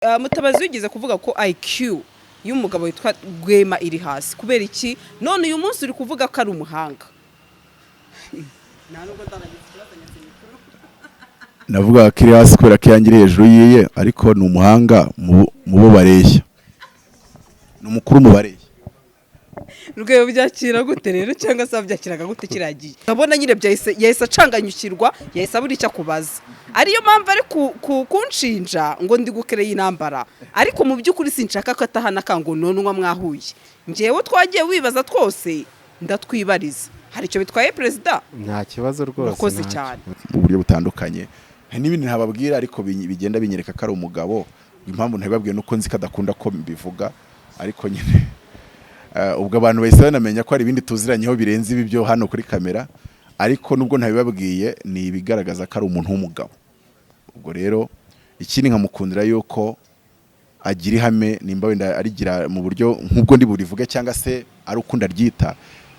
Mutabazi wigeze kuvuga ko IQ y'umugabo witwa Rwema iri hasi. Kubera iki none uyu munsi uri kuvuga ko ari umuhanga? Nta nubwo ndarangiza ikibazo, nyakubahwa. Navuga ko iri hasi kubera ko iyanjye iri hejuru yiye, ariko ni umuhanga mu bo bareshya, ni umukuru mu bareshya. Rwego byakira gute rero, cyangwa se wabyakiraga gute kiriya gihe? Urabona nyine byahise, yahise acanganyukirwa, yahise abura icyo akubaza. Ariyo mpamvu ari kunshinja ngo ndi gukereye intambara, ariko mu by'ukuri sinshaka ko atahana akangononwa. Mwahuye, ngewe twagiye wibaza twose, ndatwibariza. Hari icyo bitwaye, perezida? Nta kibazo rwose. Urakoze Ntacyo. cyane. Mu buryo butandukanye. Hari n'ibindi ntababwira, ariko bigenda binyereka ko ari umugabo. Impamvu ntabibabwiye nuko nzi ko adakunda ko mbivuga, ariko nyine ubwo abantu bahise banamenya ko hari ibindi tuziranyeho birenze ibi byo hano kuri kamera. Ariko nubwo ntabibabwiye, ni ibigaragaza ko ari umuntu w'umugabo. Ubwo rero ikindi nkamukundira yuko agira ihame, nimba wenda arigira mu buryo nk'ubwo ndi burivuge cyangwa se ari uko ndaryita: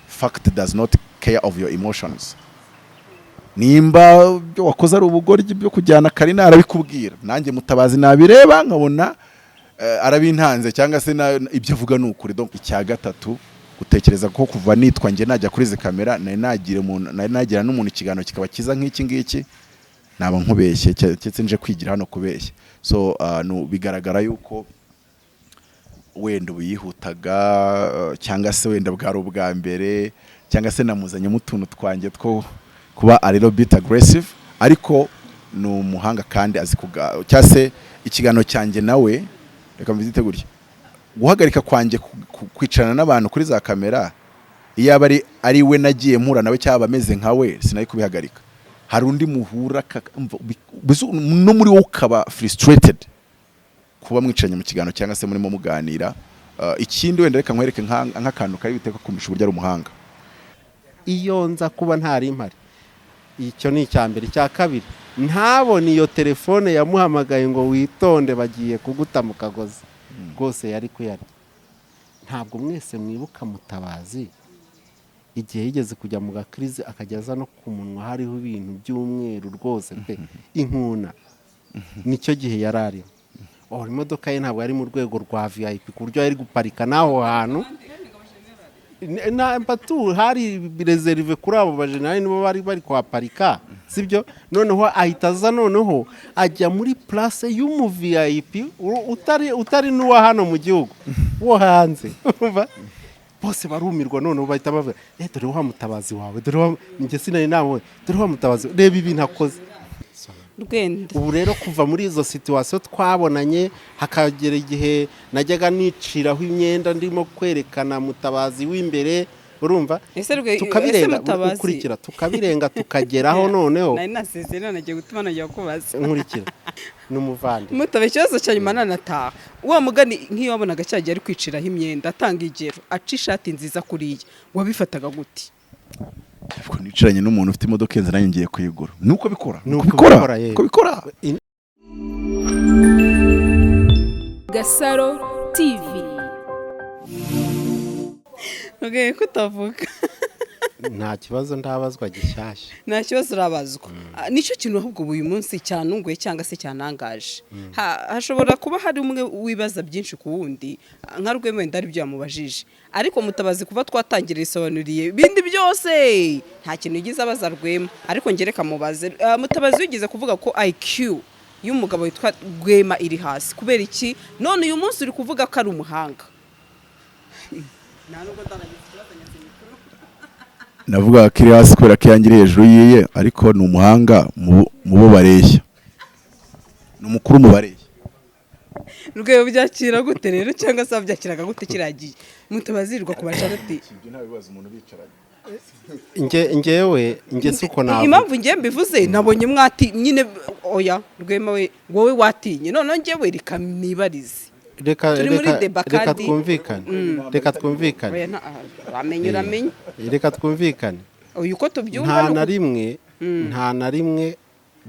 fact does not care of your emotions. Nimba ibyo wakoze ari ubugoryi byo kujyana Karina, arabikubwira. Nanjye Mutabazi nabireba nkabona arabintanze cyangwa se ibyo avuga ni ukuri. Donc icya gatatu, gutekereza ko kuva nitwa njye najya kuri izi kamera, nari nagira umuntu, nari nagira n'umuntu ikiganiro kikaba cyiza nk'iki ngiki, naba nkubeshye, keretse nje kwigira hano kubeshya. So bigaragara yuko wenda ubu yihutaga, cyangwa se wenda bwari ubwa mbere, cyangwa se namuzanyemo utuntu twanjye two kuba a little bit aggressive, ariko ni umuhanga kandi azi kuga, cyangwa se ikiganiro cyanjye nawe, reka mbyite gutya, guhagarika kwanjye kwicarana n'abantu kuri za kamera, iyo aba ari we nagiye mpura nawe cyangwa ameze nka we, sinari kubihagarika. Hari undi muhura umva, no muri wowe ukaba frustrated kuba mwicaranye mu kiganiro cyangwa se murimo muganira. Ikindi wenda reka nkwereke nk'akantu kari biteka kumvisha uburyo ari umuhanga. Iyo nza kuba ntari mpari, icyo ni icya mbere. Icya kabiri, ntabone iyo telefone yamuhamagaye ngo witonde, bagiye kuguta mu kagozi, rwose yari kuyarya. Ntabwo mwese mwibuka Mutabazi igihe yigeze kujya mu gakirize, akajya aza no ku munwa hariho ibintu by'umweru rwose pe, inkuna? Nicyo gihe yari arimo. Oh, imodoka ye ntabwo yari mu rwego rwa VIP ku buryo yari guparika n'aho hantu na patu hari réservé kuri abo bajenerali, nibo bari bari kuhaparika, sibyo? Noneho ahita aza, noneho ajya muri place y'umu VIP utari n'uwa hano mu gihugu, wo hanze. Urumva? Bose barumirwa. Noneho bahita bavuga: "Eh, dore wa Mutabazi wawe, dore wa." Njye sinari nawe. "Dore wa Mutabazi, reba ibintu akoze." Rwenda. Ubu rero kuva muri izo situation twabonanye, hakagera igihe najyaga niciraho imyenda ndimo kwerekana Mutabazi w'imbere, urumva? Ese ese Tukabirenga. Mutabazi? Ukurikira, tukabirenga, tukageraho noneho. Nari nasezeye, none nagiye gutuma nagiye kubaza. Nkurikira, n'umuvandimwe. Mutaba, ikibazo cya nyuma nanataha. Wa mugani, nk'iyo wabonaga cyagiye ari kwiciraho imyenda, atanga igero, aca ishati nziza kuriya, wabifataga gute? Ubwo nicaranye n'umuntu ufite imodoka ihenze, nanjye ngiye kuyigura. Nuko bikora. Nuko Nuko bikora. bikora, yego. Nuko bikora. Gasaro TV. Ubwiye ko utavuga. Nta kibazo ndabazwa gishyashya. Nta kibazo urabazwa. Nicyo kintu ahubwo uyu munsi cyanunguye cyangwa se cyanangaje. Hashobora kuba hari umwe wibaza byinshi ku wundi, nka Rwema wenda ari byo yamubajije, ariko Mutabazi kuva twatangira yisobanuriye ibindi byose, nta kintu yigeze abaza Rwema. Ariko njye reka mubaze. Mutabazi wigeze kuvuga ko IQ y'umugabo witwa Rwema iri hasi. Kubera iki none uyu munsi uri kuvuga ko ari umuhanga? Nta nubwo ndarangiza ikibazo, nyakubahwa. Navuga ko iri hasi kubera ko iyanjye iri hejuru yiye, ariko ni umuhanga mu bo bareshya, ni umukuru mu bareshya. Rwego byakira gute rero, cyangwa se wabyakiraga gute kiriya gihe Mutabazirirwa ku basharati? Ibyo nta bibazo umuntu bicaranye. Ngewe nge si uko navuga. Impamvu ngewe mbivuze, nabonye mwati nyine. Oya Rwema we, wowe watinye, noneho ngewe reka nibarize. Reka Turi muri reka débat reka kandi. Twumvikane, reka twumvikane. Oya, uramenye, uramenye. Reka twumvikane. Uyu uko tubyumva Nta ni na rimwe, nta na rimwe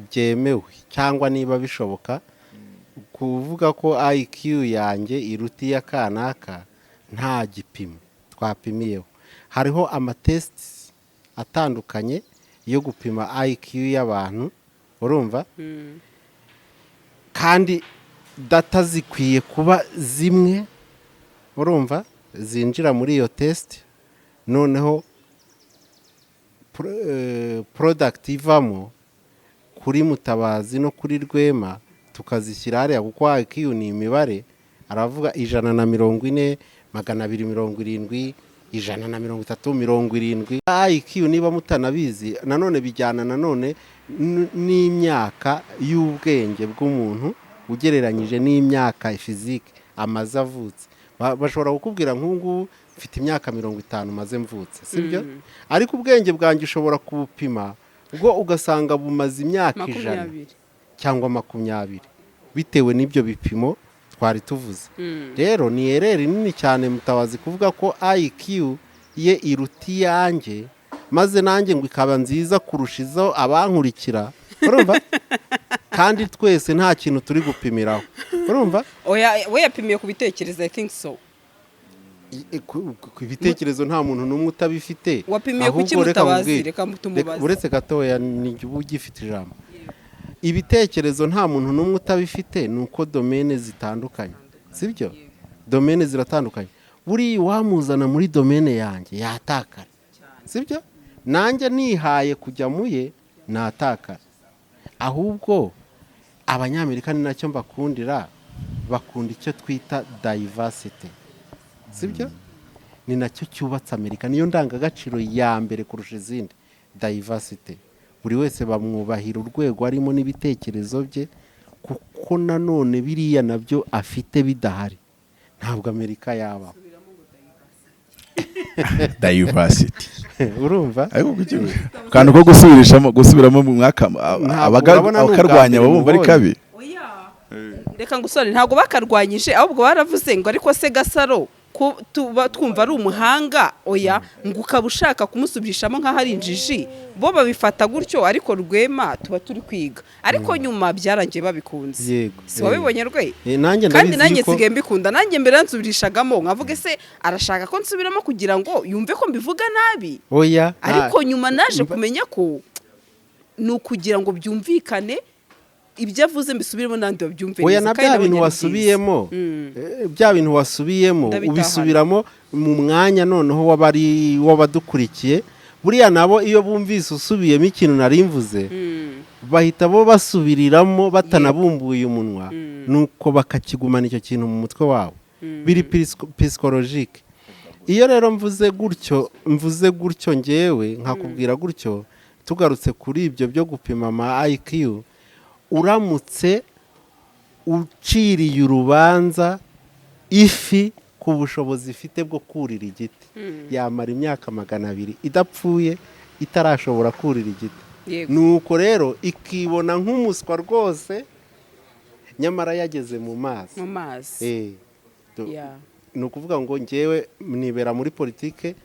byemewe cyangwa niba bishoboka kuvuga ko IQ yanjye iruta iya kanaka nta gipimo twapimiyeho. Hariho amatesiti atandukanye yo gupima IQ y'abantu, urumva? Kandi Data zikwiye kuba zimwe, urumva, zinjira muri iyo test, noneho product ivamo kuri Mutabazi no kuri Rwema tukazishyira hariya, kuko IQ ni imibare. Aravuga 140, 270, 130, 70. IQ, niba mutanabizi, nanone bijyana nanone n'imyaka y'ubwenge bw'umuntu ugereranyije n'imyaka physique amaze avutse. Bashobora kukubwira nk'ubu ngubu mfite imyaka 50 maze mvutse, sibyo? Ariko ubwenge bwanjye ushobora kubupima ubwo ugasanga bumaze imyaka 100 20 cyangwa 20, bitewe n'ibyo bipimo twari tuvuze. Rero ni erreur nini cyane Mutabazi kuvuga ko IQ ye iruta iyanjye, maze nanjye ngo ikaba nziza kurusha izo abankurikira, urumva, kandi twese nta kintu turi gupimiraho, urumva. Oya, we yapimiye ku bitekerezo, I think so. Ku bitekerezo nta muntu n'umwe utabifite. Wapimiye ku ki, Ahubwo reka Mutabazi? nkubwire. Reka tumubaze. Uretse gatoya, ni uba ugifite ijambo. Ibitekerezo nta muntu n'umwe utabifite, ni uko domaine zitandukanye, sibyo? Domaine ziratandukanye. Buriya uwamuzana muri domaine yanjye yatakara, sibyo? Nanjye nihaye kujya muye natakara. Ahubwo Abanyamerika ni nacyo mbakundira, bakunda icyo twita diversity, sibyo? Ni nacyo cyubatse Amerika, niyo ndangagaciro ya mbere kurusha izindi, diversity. Buri wese bamwubahira urwego arimo n'ibitekerezo bye, kuko nanone biriya nabyo afite bidahari ntabwo Amerika yabaho. Diversity. Urumva. Ariko kuki akantu ko gusubirishamo, gusubiramo mu mwaka Ntabwo urabona ni ubwa abakarwanya mbere baba bumva ari mubonye. kabi. Reka ngusore, ntabwo bakarwanyije, ahubwo baravuze ngo ariko se Gasaro ko tuba twumva ari umuhanga, oya, ngo ukaba ushaka kumusubirishamo nk'aho ari injiji. Bo babifata gutyo, ariko Rwema tuba turi kwiga, ariko nyuma byarangiye babikunze. Yego. Si wabibonye, Rwe? Nanjye Kandi ndabizi nanjye yuko nsigaye mbikunda. Nanjye mbere yansubirishagamo nkavuga: ese arashaka ko nsubiramo kugira ngo yumve ko mbivuga nabi? Oya. Ariko nyuma naje kumenya ko ni ukugira ngo byumvikane, ibyo avuze mbisubiremo n'abandi babyumve Oya, neza, na kandi bya nabonye bintu ari byiza. wasubiyemo, bya bintu wasubiyemo Ndabitahana. ubisubiramo mu mwanya noneho w'abari w'abadukurikiye. Buriya nabo iyo bumvise usubiyemo ikintu nari mvuze, bahita bo basubiriramo batanabumbuye umunwa, nuko bakakigumana icyo kintu mu mutwe wabo. Biri psychologique. Iyo rero mvuze gutyo ngewe nkakubwira gutyo, tugarutse kuri ibyo byo gupima ama IQ, uramutse uciriye urubanza ifi ku bushobozi ifite bwo kurira igiti, yamara imyaka 200 idapfuye itarashobora kurira igiti. Nuko rero ikibona nk'umuswa rwose, nyamara yageze mu mazi. Mu mazi. Ni ukuvuga ngo ngewe nibera muri politike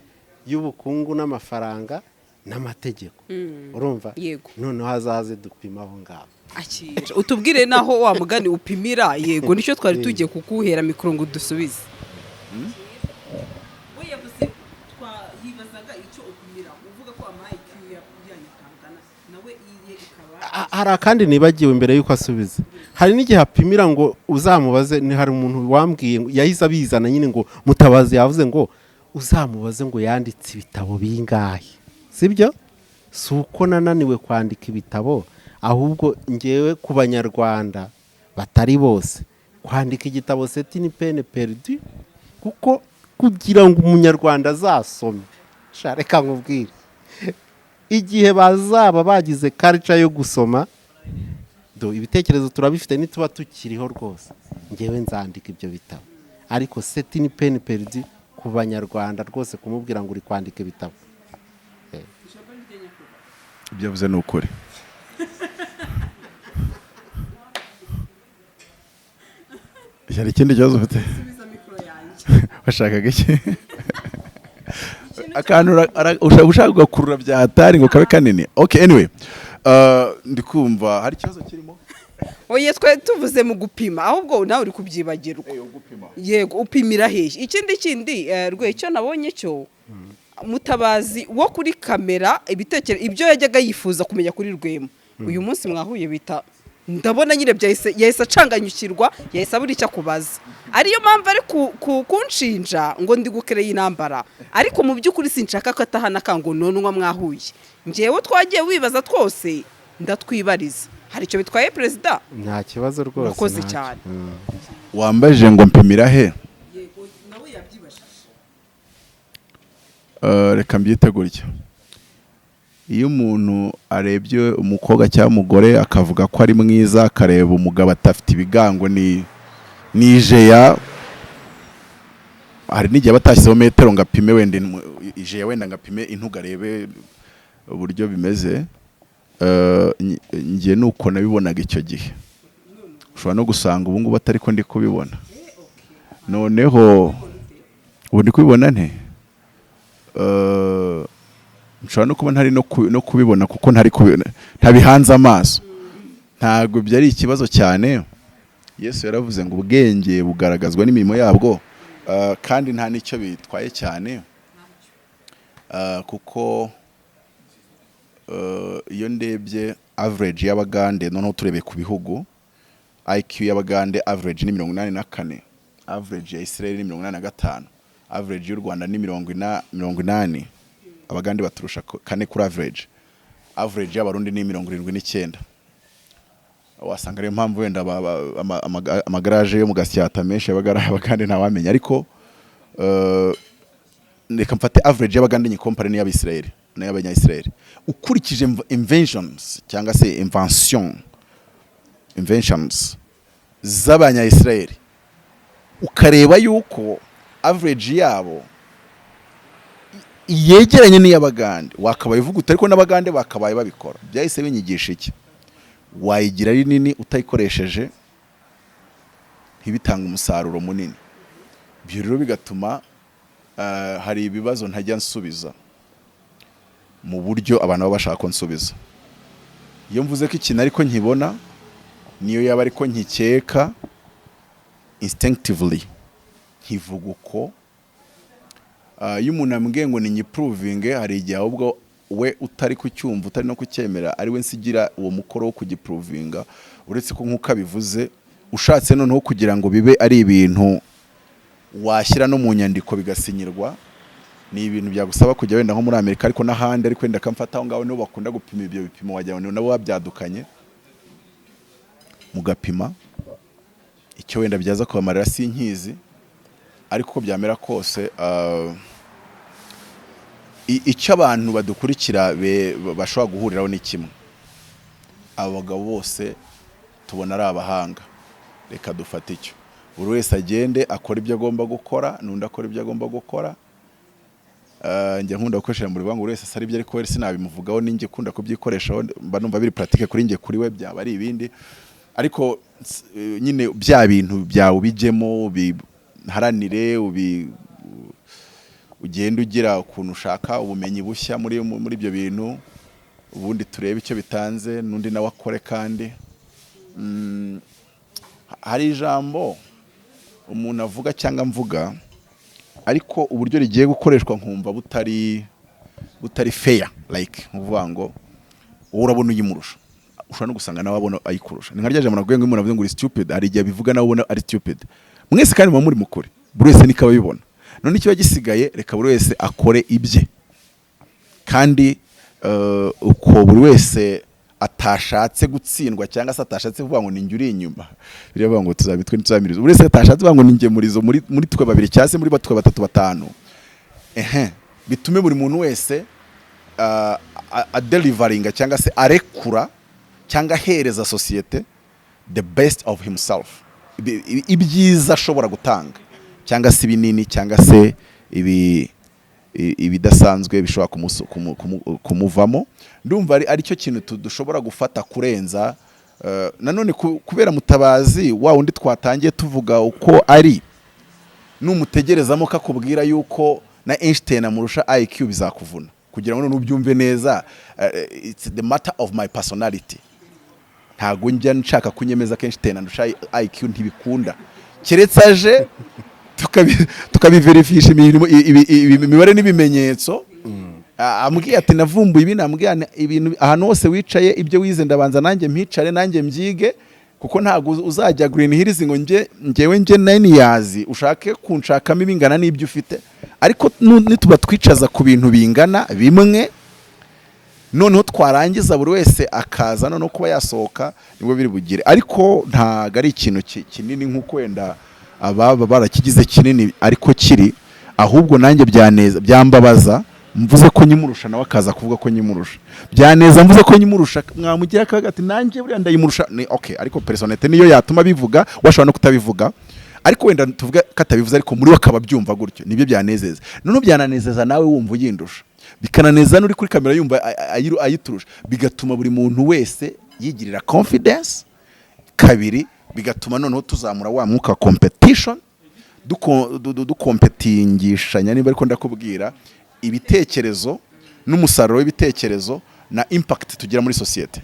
y'ubukungu n'amafaranga n'amategeko, urumva. Noneho hazaze dupima aho ngaho. Akira utubwire naho wa mugani upimira. Yego, nicyo twari tugiye kukuhera mikoro ngo udusubize. We yavuze yibazaga icyo upimira uvuga ko ama IQ yanyu atangana, nawe iye ikaba Hari akandi nibagiwe mbere y'uko asubiza. Hari n'igihe apimira ngo uzamubaze, ni hari umuntu wambwiye ngo yahise abizana nyine ngo Mutabazi yavuze ngo uzamubaze ngo yanditse ibitabo bingahe, sibyo? Si uko nananiwe kwandika ibitabo, ahubwo ngewe ku Banyarwanda batari bose, kwandika igitabo c'est une peine perdue, kuko kugira ngo Umunyarwanda azasome, sha reka nkubwire, igihe bazaba bagize culture yo gusoma, do ibitekerezo turabifite, nituba tukiriho rwose ngewe nzandika ibyo bitabo, ariko c'est une peine perdue ku Banyarwanda rwose kumubwira ngo uri kwandika ibitabo. Ibyo yavuze ni ukuri. Hari ikindi kibazo ufite? Washakaga iki? Akantu ushaka ugakurura bya hatari ngo kabe kanini. Okay, anyway, ndi kumva hari ikibazo kirimo. Oya, twe tuvuze mu gupima, ahubwo nawe uri kubyibagirwa. Yego, upimira hehe? Ikindi kindi, Rwe, icyo nabonye cyo Mutabazi wo kuri kamera, ibitekerezo ibyo yajyaga yifuza kumenya kuri Rwema, uyu munsi mwahuye bita Ndabona nyine byahise, yahise acanganyukirwa, yahise abura icyo akubaza. Ariyo mpamvu ari kunshinja ngo ndi gukereye intambara, ariko mu by'ukuri sinshaka ko atahana kangononwa. Mwahuye, ngewe twagiye wibaza twose, ndatwibariza. Hari icyo bitwaye, perezida? Nta kibazo rwose. Urakoze Ntacyo. cyane. Wambajije ngo mpimira he? Yego, nawe yabyibajije. Reka mbyite gutya: iyo umuntu arebye umukobwa cyangwa umugore akavuga ko ari mwiza, akareba umugabo atafite ibigango, ni ijeya. Hari n'igihe aba atashyizeho metero ngo apime wenda ijeya, wenda ngo apime intugu, arebe uburyo bimeze. Njye nuko nabibonaga icyo gihe. Ushobora no gusanga ubu ngubu atari ko ndi kubibona. Noneho ubu ndi kubibona nte? Nshobora no kuba ntari no kubibona kuko ntabihanze amaso. Ntabwo ibyo ari ikibazo cyane. Yesu yaravuze ngo ubwenge bugaragazwa n'imirimo yabwo. Kandi nta n'icyo bitwaye cyane, kuko iyo ndebye average y'Abagande, noneho turebeye ku bihugu, IQ y'Abagande average ni 84, average ya Israel ni 85, average y'u Rwanda ni 80. Abagande baturusha 4 kuri average. Average y'Abarundi ni 79. Wasanga ariyo mpamvu wenda amagaraje yo mu Gasyata menshi yabaga ari Abagande, ntawamenya. Ariko reka mfate average y'Abagande nyikompare n'iy'Abisirayeli, n'iy'Abanyayisirayeli, ukurikije inventions cyangwa se inventions z'Abanyayisirayeli, ukareba yuko average yabo yegeranye n'iy'Abagande, wakabaye uvuga uti ariko n'Abagande bakabaye babikora. Byahise binyigisha iki? Wayigira ari nini, utayikoresheje ntibitange umusaruro munini. Ibyo rero bigatuma hari ibibazo ntajya nsubiza mu buryo abantu baba bashaka ko nsubiza. Iyo mvuze ko ikintu ariko nkibona, niyo yaba ariko nkikeka, instinctively nkivuga uko. Iyo umuntu ambwiye ngo ninyiprovinge, hari igihe ahubwo we utari kucyumva, utari no kucyemera, ari we nsigira uwo mukoro wo kugiprovinga. Uretse ko nk'uko abivuze, ushatse noneho kugira ngo bibe ari ibintu washyira no mu nyandiko bigasinyirwa, ni ibintu byagusaba kujya wenda nko muri Amerika, ariko n'ahandi, ariko wenda akamfata aho ngaho nibo bakunda gupima ibyo bipimo, wagira ngo nabo babyadukanye, mugapima. Icyo wenda byaza kubamarira sinkizi, ariko uko byamera kose, icyo abantu badukurikira bashobora guhuriraho ni kimwe: abo bagabo bose tubona ari abahanga. Reka dufate icyo, buri wese agende akora ibyo agomba gukora, n'undi akora ibyo agomba gukora. Njya nkunda gukoresha ijambo rivuga ngo buri wese asara ibyo, ariko we sinabimuvugaho, ninjye ukunda kubyikoreshaho, mba numva biri pratique kuri njye, kuri we byaba ari ibindi. Ariko nyine bya bintu byawe ubijyemo, ubiharanire, ugende ugira ukuntu ushaka ubumenyi bushya muri ibyo bintu, ubundi turebe icyo bitanze, n'undi nawe akore. Kandi hari ijambo umuntu avuga cyangwa mvuga, ariko uburyo rigiye gukoreshwa nkumva butari fair, like nkuvuga ngo wowe urabona uyimurusha, ushobora no gusanga nawe abona ayikurusha. Ni nka rya jambo nakubwiye ngo iyo umuntu avuze ngo uri stupid, hari igihe abivuga nawe ubona ari stupid. Mwese kandi muba muri mukuri, buri wese niko abibona. None ikiba gisigaye, reka buri wese akore ibye, kandi uko buri wese atashatse gutsindwa cyangwa se atashatse kuvuga ngo ninjye uri inyuma, biriya ngo tuzabitwe ntituzamirizo, buri wese atashatse kuvuga ngo ninjye murizo muri twe babiri cyangwa se muri twe batatu, batanu, ehe, bitume buri muntu wese adeliveringa cyangwa se arekura cyangwa ahereza sosiyete the best of himself, ibyiza ashobora gutanga, cyangwa se ibinini, cyangwa se ibidasanzwe bishobora kumuvamo. Ndumva ari cyo kintu dushobora gufata kurenza. Nanone kubera Mutabazi wa wundi twatangiye tuvuga uko ari, numutegerezamo ko akubwira yuko na Einstein amurusha IQ, bizakuvuna kugira ngo none ubyumve neza. It's the matter of my personality. Ntago njya nshaka kunyemeza ko Einstein andusha IQ, ntibikunda, keretse aje tukabiverifisha imibare n'ibimenyetso. Ambwiye ati navumbuye ibi, nambwiye ibintu ahantu hose wicaye, ibyo wize, ndabanza nanjye mpicare, nanjye mbyige, kuko ntabwo uzajya Green Hills ngo njye njyewe njye 9 years ushake kunshakamo ibingana n'ibyo ufite. Ariko nituba twicaza ku bintu bingana bimwe, noneho twarangiza buri wese akaza noneho kuba yasohoka, nibwo biri bugire. Ariko ntabwo ari ikintu kinini nk'uko wenda ababa barakigize kinini, ariko kiri ahubwo nanjye byaneza, byambabaza mvuze ko nyimurusha, nawe akaza kuvuga ko nyimurusha. Byaneza mvuze ko nyimurusha, mwamugira akavuga ati nanjye buriya ndayimurusha. Ni okay, ariko personnalité niyo yatuma bivuga, washobora no kutabivuga. Ariko wenda tuvuge ko atabivuze, ariko muri we akaba abyumva gutyo, nibyo byanezeza. Noneho byananezeza nawe wumva uyindusha, bikananeza n'uri kuri kamera yumva ayiturusha, bigatuma buri muntu wese yigirira confidence. Kabiri, bigatuma noneho tuzamura wa mwuka wa competition, dukompetingishanya, niba ariko ndakubwira, ibitekerezo n'umusaruro w'ibitekerezo na impact tugira muri sosiyete.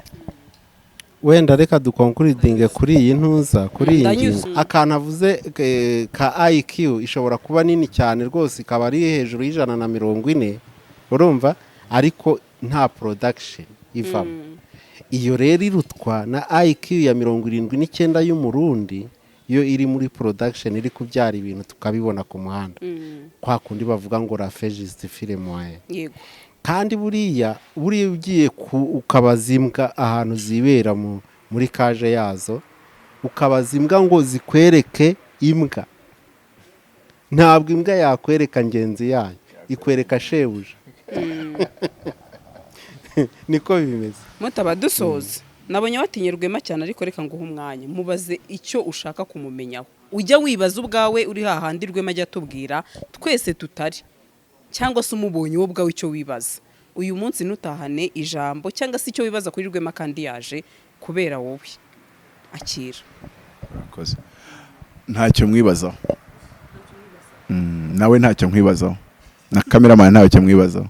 Wenda reka duconcludinge kuri iyi ntuza, kuri iyi Ndanyuzwe. ngingo. Akantu avuze ka IQ ishobora kuba nini cyane rwose, ikaba ari hejuru y'140, urumva, ariko nta production ivamo. Iyo rero irutwa na IQ ya 79 y'Umurundi, yo iri muri production, iri kubyara ibintu tukabibona ku muhanda, kwa kundi bavuga ngo la fin justifie les moyens. Kandi buriya ugiye ukabaza imbwa ahantu zibera muri cage yazo, ukabaza imbwa ngo zikwereke imbwa, ntabwo imbwa yakwereka ngenzi yayo, ikwereka shebuja. Niko bimeze. Mutaba dusoza, nabonye watinye Rwema cyane, ariko reka nguhe umwanya mubaze icyo ushaka kumumenyaho. Ujya wibaza ubwawe uri hahandi Rwema ajya atubwira twese tutari, cyangwa se umubonye wowe ubwawe icyo wibaza uyu munsi, ntutahane ijambo cyangwa se icyo wibaza kuri Rwema kandi yaje kubera wowe. Akira. Murakoze. Ntacyo mwibazaho. Nawe ntacyo nkwibazaho, na cameraman ntacyo mwibazaho,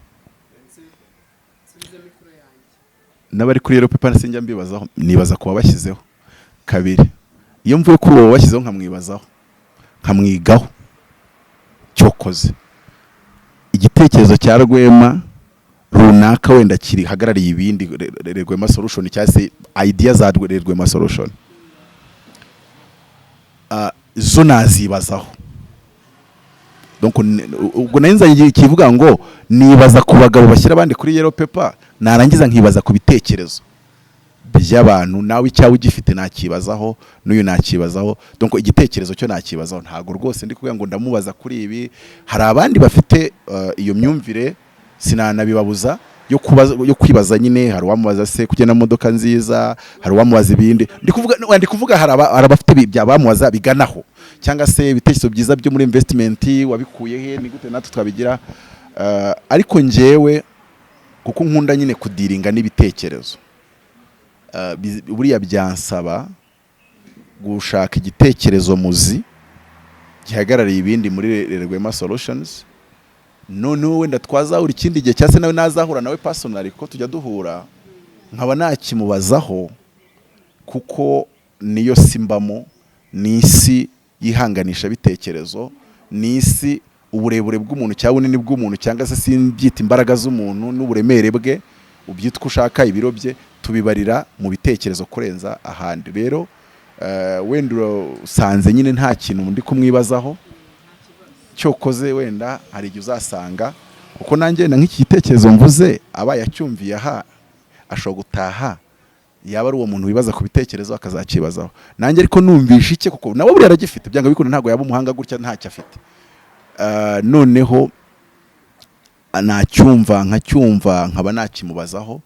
n'abari kuri Yellow Paper sinjya mbibazaho, nibaza ku wabashyizeho. Kabiri, iyo mvuye kuri uwo wabashyizeho nkamwibazaho, nkamwigaho, cyokoze igitekerezo cya Rwema runaka wenda kiri hagarariye ibindi, Rwema Solution cyangwa se idea za Rwema Solution, zo nazibazaho. Donc ubwo nari nzanye kivuga ngo nibaza ku bagabo bashyira abandi kuri Yellow Paper, narangiza nkibaza ku bitekerezo by'abantu. Nawe icyawe ugifite nakibazaho, n'uyu nakibazaho. Donc igitekerezo cyo nakibazaho. Ntabwo rwose ndi kuvuga ngo ndamubaza kuri ibi. Hari abandi bafite iyo myumvire, sinanabibabuza, yo kubaza, yo kwibaza nyine. Hari uwamubaza se kugenda mu modoka nziza, hari uwamubaza ibindi. Ndi kuvuga hari abafite bya bamubaza biganaho, cyangwa se ibitekerezo byiza byo muri investment wabikuye he, ni gute natwe twabigira. Ariko njyewe kuko nkunda nyine kudealinga n'ibitekerezo, buriya byansaba gushaka igitekerezo muzi gihagarariye ibindi muri Rwema Solutions, noneho wenda twazahura ikindi gihe, cyangwa se nawe nazahura nawe personally, ko tujya duhura, nkaba nakimubazaho, kuko niyo si mbamo. Ni isi yihanganisha bitekerezo, ni isi uburebure bw'umuntu cyangwa ubunini bw'umuntu, cyangwa se simbyita imbaraga z'umuntu n'uburemere bwe, ubyitwa ushaka ibiro bye, tubibarira mu bitekerezo kurenza ahandi. Rero wenda usanze nyine nta kintu ndi kumwibazaho. Cyokoze wenda hari igihe uzasanga, kuko nanjye na nk'iki gitekerezo mvuze abaye acyumviye aha, ashobora gutaha, yaba ari uwo muntu wibaza ku bitekerezo, akazakibazaho nanjye. Ariko numvisha icye, kuko nawe buriya aragifite, byanga bikunda ntabwo yaba umuhanga gutya ntacyo afite. Noneho nacyumva, nkacyumva, nkaba nakimubazaho,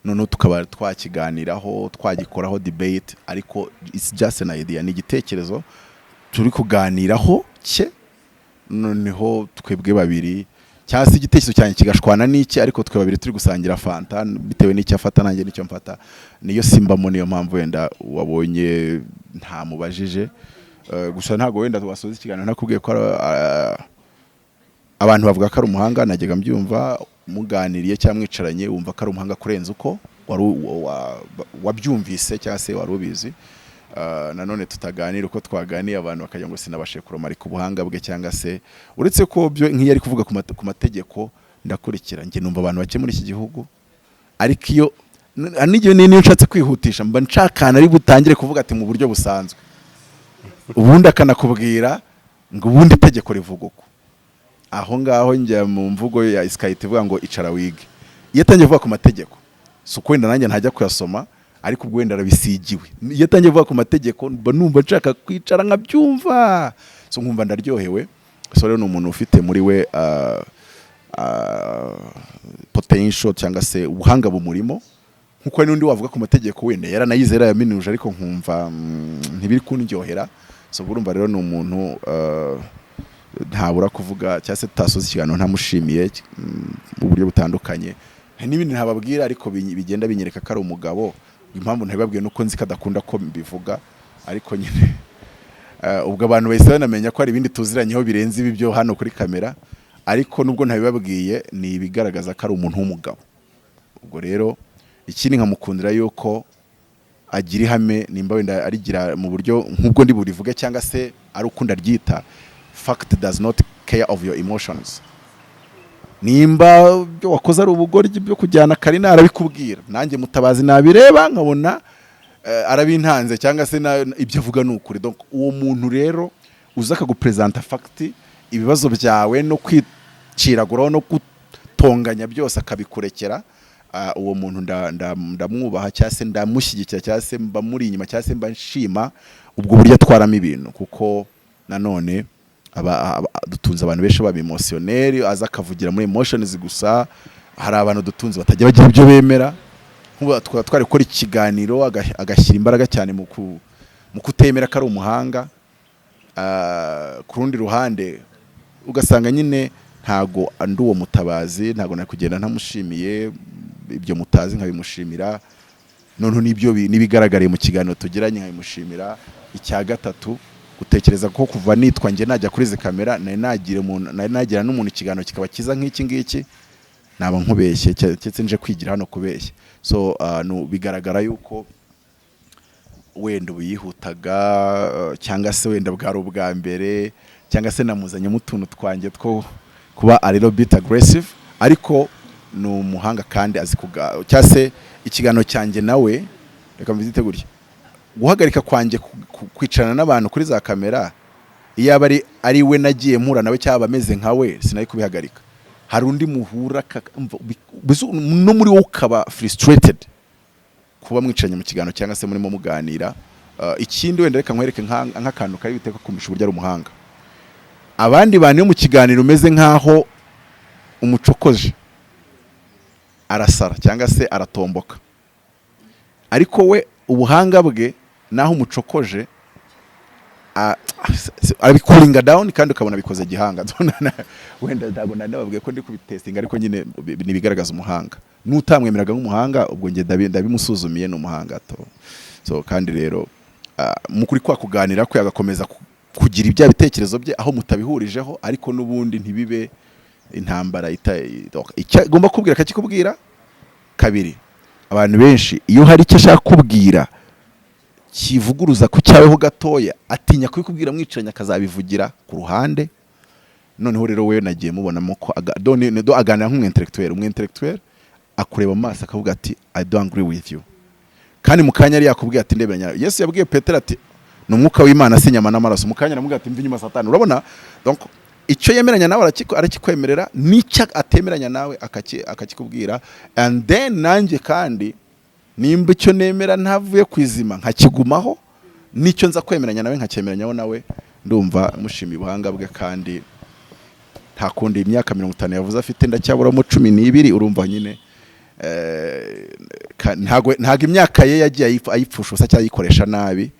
noneho tukaba twakiganiraho, twagikoraho debate. Ariko it's just an idea, ni igitekerezo turi kuganiraho cye, noneho twebwe babiri, cyangwa se igitekerezo cyanjye kigashwana n'iki, ariko twe babiri turi gusangira fanta, bitewe n'icyo afata nanjye n'icyo mfata. Niyo simbamo, niyo mpamvu wenda wabonye ntamubajije. Gusa ntabwo wenda wasoza ikiganiro ntakubwiye ko abantu bavuga ko ari umuhanga. Najyaga mbyumva, muganiriye cyangwa mwicaranye wumva ko ari umuhanga kurenza uko wari wabyumvise cyangwa se wari ubizi. Nanone tutaganira uko twaganiye, abantu bakagira ngo sinabashe kuromarika ubuhanga bwe, cyangwa se uretse ko byo nk'iyo ari kuvuga ku mategeko Ndakurikira, njye numva abantu bake muri iki gihugu, ariko iyo n'igihe niyo nshatse kwihutisha, mba nshakana ari butangire kuvuga ati mu buryo busanzwe, ubundi akanakubwira ngo ubundi itegeko rivuga uko. Aho ngaho njya mu mvugo ya isikayiti ivuga ngo icara wige. Iyo atangiye kuvuga ku mategeko, si uko wenda nanjye ntajya kuyasoma, ariko ubwo wenda arabisigiwe. Iyo atangiye kuvuga ku mategeko, mba numva nshaka kwicara nkabyumva, so nkumva ndaryohewe. So rero ni umuntu ufite muri we potential cyangwa se ubuhanga bumurimo, nkuko hari n'undi wavuga ku mategeko, wenda yaranayize, yarayaminuje, ariko nkumva ntibiri kundyohera. So urumva rero ni umuntu ntabura kuvuga cyangwa se tutasoza ikiganiro ntamushimiye mu buryo butandukanye. Hari n'ibindi ntababwira, ariko bigenda binyereka ko ari umugabo. Impamvu ntabibabwiye nuko nzi ko adakunda ko mbivuga, ariko nyine ubwo abantu bahise banamenya ko hari ibindi tuziranyeho birenze ibi byo hano kuri kamera. Ariko nubwo ntabibabwiye, ni ibigaragaza ko ari umuntu w'umugabo. Ubwo rero ikindi nkamukundira yuko agira ihame, nimba wenda arigira mu buryo nk'ubwo ndi burivuge cyangwa se ari uko ndaryita: fact does not care of your emotions. Nimba ibyo wakoze ari ubugoryi byo kujyana Karina, arabikubwira. Nanjye Mutabazi nabireba nkabona arabintanze cyangwa se ibyo avuga ni ukuri. Donc uwo muntu rero uza akagupresenta fact, ibibazo byawe no kwiciraguraho no gutonganya byose akabikurekera, uwo muntu ndamwubaha cyangwa se ndamushyigikira cyangwa se mba muri inyuma cyangwa se mba nshima ubwo buryo atwaramo ibintu, kuko nanone dutunze abantu benshi baba émotionnel, aza akavugira muri emotions gusa. Hari abantu dutunze batajya bagira ibyo bemera. Nk'ubu twaba twari gukora ikiganiro, agashyira imbaraga cyane mu kutemera ko ari umuhanga. Ku rundi ruhande ugasanga nyine ntago ndi uwo Mutabazi, ntago nari kugenda ntamushimiye ibyo mutazi, nkabimushimira noneho n'ibyo n'ibigaragariye mu kiganiro tugiranye nkabimushimira. Icya gatatu, gutekereza ko kuva nitwa njye najya kuri izi kamera, nari nagira umuntu, nari nagira n'umuntu ikiganiro kikaba cyiza nk'iki ngiki, naba nkubeshye keretse nje kwigira hano kubeshya. So bigaragara yuko wenda ubu yihutaga, cyangwa se wenda bwari ubwa mbere, cyangwa se namuzanyemo utuntu twanjye two kuba a little bit aggressive, ariko ni umuhanga kandi azi kuga cyangwa se ikiganiro cyanjye nawe, reka mbyite gutya, guhagarika kwanjye kwicarana n'abantu kuri za kamera, iyo aba ari we nagiye mpura nawe cyangwa ameze nka we, sinari kubihagarika. Hari undi muhura no muri wowe ukaba frustrated kuba mwicaranye mu kiganiro cyangwa se murimo muganira. Ikindi wenda reka nkwereke nk'akantu kari biteka kumvisha uburyo ari umuhanga. Abandi bantu, iyo mu kiganiro umeze nk'aho umucokoje, arasara cyangwa se aratomboka, ariko we ubuhanga bwe, naho umucokoje arabicoolinga down kandi ukabona bikoze gihanga. Wenda ntabwo nari nababwiye ko ndi kubitestinga, ariko nyine ni ibigaragaza umuhanga. N'utamwemeraga nk'umuhanga, ubwo njye ndabimusuzumiye, ni umuhanga to. So kandi rero mu kuri kwa kuganira kwe, agakomeza kugira ibya bitekerezo bye aho mutabihurijeho, ariko n'ubundi ntibibe intambara. Icyo agomba kubwira akakikubwira. Kabiri, abantu benshi iyo hari icyo ashaka kubwira kivuguruza ku cyaweho gatoya, atinya kubikubwira mwicaranye, akazabivugira ku ruhande. Noneho rero we nagiye mubonamo ko do aganira nk'umu intellectuel. Umu intellectuel akureba mu maso akavuga ati "I don't agree with you", kandi mu kanya yari yakubwiye ati ndebera. Yesu yabwiye Petero ati ni umwuka w'Imana, si inyama n'amaraso. Mu kanya aramubwira ati mva inyuma Satani. Urabona, donc icyo yemeranya nawe arakikwemerera, n'icyo atemeranya nawe akakikubwira. And then nanjye kandi nimba icyo nemera ntavuye ku izima nkakigumaho, n'icyo nza kwemeranya nawe nkacyemeranyaho nawe. Ndumva mushimiye ubuhanga bwe, kandi nta kundi, imyaka 50 yavuze afite, ndacyaburamo 12. Urumva nyine ntago imyaka ye yagiye ayipfusha ubusa cyangwa ayikoresha nabi.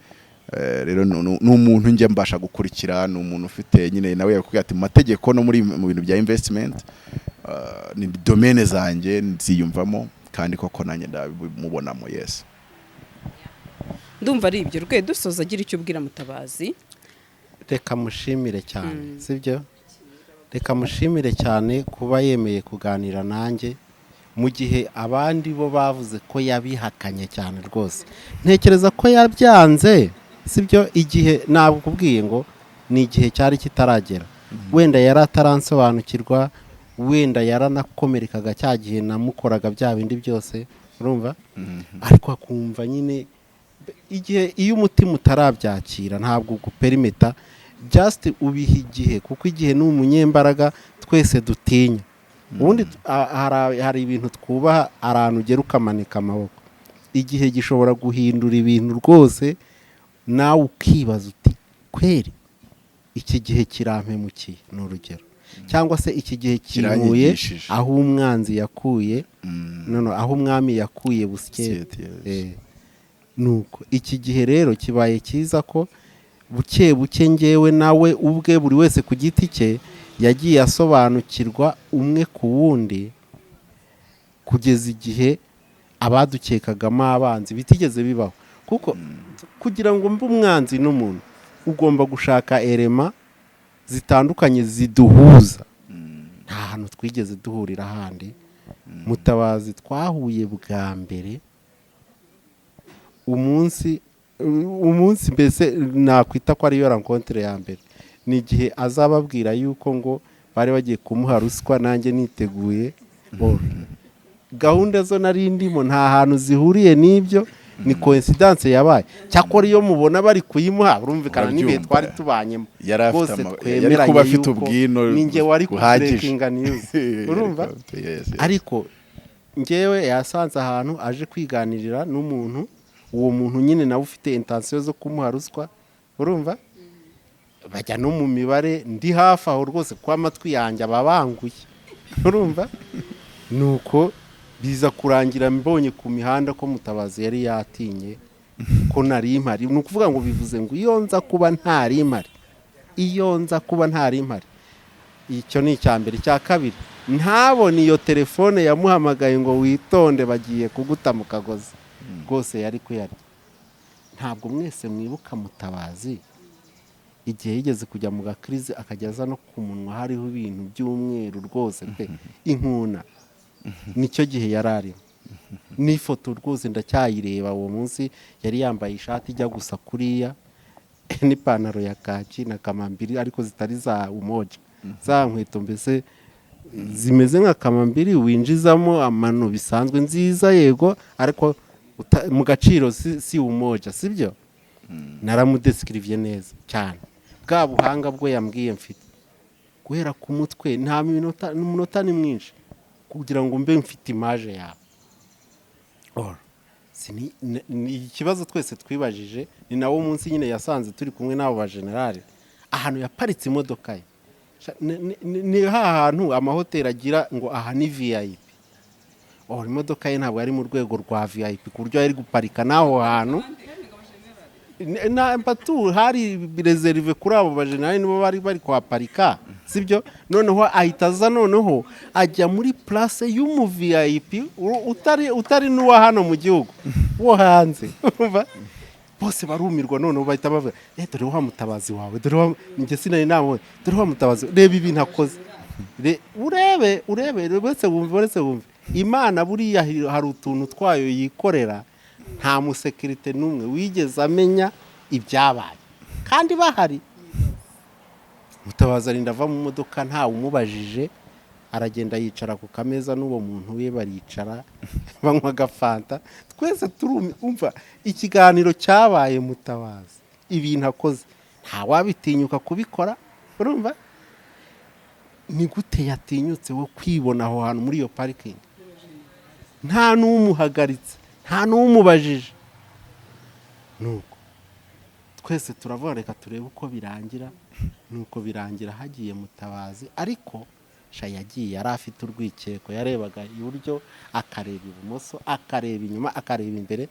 Rero ni umuntu njya mbasha gukurikira, ni umuntu ufite nyine nawe yakubwira ati mu mategeko no muri mu bintu bya investment ni domaine zanjye, nziyumvamo, kandi koko nanjye ndabimubonamo, yes. Ndumva ari ibyo rwe. Dusoza, agira icyo ubwira Mutabazi. Reka mushimire cyane, sibyo? Reka mushimire cyane kuba yemeye kuganira nanjye mu gihe abandi bo bavuze ko yabihakanye cyane rwose. Ntekereza ko yabyanze, sibyo? Igihe ntabwo kubwiye ngo ni igihe cyari kitaragera, wenda yari ataransobanukirwa. Wenda yaranakomerekaga cya gihe namukoraga bya bindi byose, urumva, ariko akumva nyine igihe iyo umutima utarabyakira ntabwo uguperimeta. Just ubiha igihe, kuko igihe ni umunyembaraga twese dutinya. Ubundi hari ibintu twubaha, ahantu ugera ukamanika amaboko. Igihe gishobora guhindura ibintu rwose, nawe ukibaza uti: "Kweri iki gihe kirampemukiye?" Ni urugero. Cyangwa se iki gihe kinkuye Kiranyigishije. aho umwanzi yakuye, no, aho umwami yakuye busyete. Busyete, yes. Nuko iki gihe rero kibaye cyiza ko buke buke ngewe nawe ubwe, buri wese ku giti cye, yagiye asobanukirwa umwe ku wundi, kugeza igihe abadukekagamo abanzi bitigeze bibaho. Kuko kugira ngo mbe umwanzi n'umuntu, ugomba gushaka erema zitandukanye ziduhuza. Nta hantu twigeze duhurira handi. Mutabazi twahuye bwa mbere umunsi mbese nakwita ko ariyo rencontre ya mbere, ni igihe azababwira yuko ngo bari bagiye kumuha ruswa, nanjye niteguye. Bo, gahunda zo nari ndimo nta hantu zihuriye n'ibyo, ni coincidence yabaye. Cyakora iyo mubona bari kuyimuha, urumvikana n'ibihe Urabyumva. twari tubanyemo Yari afite rwose yari twemeranye kuba afite yuko ubwino ni njye wari buhagije. kubreakinga news, urumva. Yes. Ariko ngewe yasanze ahantu aje kwiganirira n'umuntu, uwo muntu nyine nawe ufite intention zo kumuha ruswa, urumva, bajya no mu mibare, ndi hafi aho rwose kuko amatwi yanjye aba abanguye, urumva. Nuko biza kurangira mbonye ku mihanda ko Mutabazi yari yatinye ko nari mpari. Ni ukuvuga ngo bivuze ngo iyo nza kuba ntari mpari, iyo nza kuba ntari mpari, icyo ni icya mbere. Icya kabiri, ntabone iyo telefone yamuhamagaye ngo witonde bagiye kuguta mu kagozi, rwose yari kuyarya. Ntabwo mwese mwibuka Mutabazi igihe yigeze kujya mu gakirizi, akajya aza no ku munwa hariho ibintu by'umweru rwose pe, inkuna? Nicyo gihe yari arimo. N'ifoto rwose ndacyayireba, uwo munsi yari yambaye ishati ijya gusa kuriya n'ipantaro ya kaki na kamambiri, ariko zitari za Umoja, za nkweto mbese zimeze nka kamambiri winjizamo amano bisanzwe, nziza yego, ariko mu gaciro si Umoja, sibyo? Naramudescriviye neza cyane, bwa buhanga bwo yambwiye mfite, guhera ku mutwe. Nta minota, umunota ni mwinshi kugira ngo mbe mfite image yawe. Or, ni ikibazo twese twibajije. Ni nawo munsi nyine yasanze turi kumwe n'abo bajenerali, ahantu yaparitse imodoka ye. Ni ha hantu amahoteli agira ngo aha ni VIP. Or imodoka ye ntabwo yari mu rwego rwa VIP ku buryo yari guparika n'aho hantu na patu hari réservé kuri abo bajenerali, nibo bari bari kuhaparika, sibyo? Noneho ahita aza, noneho ajya muri place y'umu VIP utari n'uwa hano mu gihugu, wo hanze, urumva? Bose barumirwa. Noneho bahita bavuga: "Eh, dore wa Mutabazi wawe, dore wa." Njye sinari namubonye. "Dore wa Mutabazi, reba ibintu akoze." Urebe, urebe, uretse wumve, uretse wumve. Imana buriya hari utuntu twayo yikorera. Nta musekirite n'umwe wigeze amenya ibyabaye kandi bahari. Mutabazi arinda ava mu modoka ntawe umubajije, aragenda yicara ku kameza n'uwo muntu we, baricara banywa agafanta. Twese turumi umva ikiganiro cyabaye. Mutabazi ibintu akoze ntawabitinyuka kubikora, urumva? Ni gute yatinyutse wo kwibona aho hantu muri iyo parikingi, nta n'umuhagaritse, nta n'umubajije? Nuko twese turavuga: "Reka turebe uko birangira." Nuko birangira hagiye Mutabazi, ariko sha yagiye yari afite urwikekwe. Yarebaga iburyo, akareba ibumoso, akareba inyuma, akareba imbere.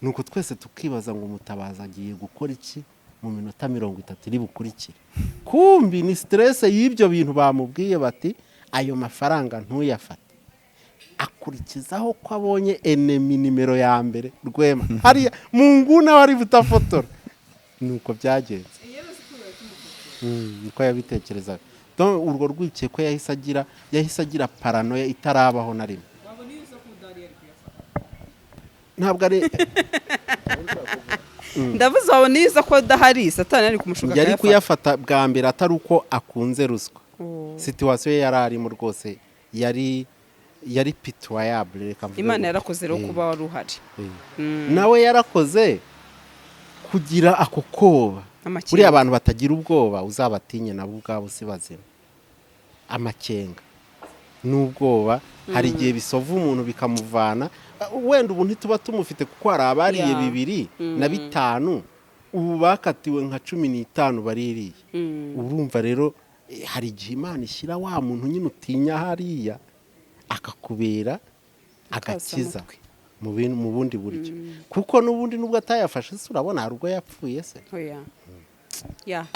Nuko twese tukibaza ngo Mutabazi agiye gukora iki mu minota 30 iri bukurikire? Kumbi ni stress y'ibyo bintu bamubwiye bati: "Ayo mafaranga ntuyafate." Akurikizaho ko abonye ennemi nimero ya mbere, Rwema, hariya mu nguni aho ari butafotora. Nuko byagenze. Niko yabitekerezaga. Donc, urwo rwikekwe yahise agira paranoia itarabaho na rimwe. Ntabwo ari Ndavuze, wabona iyo uza ko adahari, Satani ari kumushuka Yari akayafata. kuyafata bwa mbere atari uko akunze ruswa. Oh. Situation ye yari arimo rwose yari pitoyable, reka mvuge Imana gutyo. yarakoze rero kuba wari uhari. Nawe yarakoze kugira ako koba. Amakenga. Buriya abantu batagira ubwoba uzabatinye, nabo ubwabo si bazima. Amakenga n'ubwoba hari igihe bisova umuntu bikamuvana. Wenda ubu ntituba tumufite kuko hari abariye bibiri na bitanu, ubu bakatiwe nka 15 baririye. Urumva rero, hari igihe Imana ishyira wa muntu nyine utinya hariya akakubera agakiza Akasamutwe. mu bundi buryo, kuko n'ubundi nubwo atayafashe se, urabona hari ubwo yapfuye se? Oya ya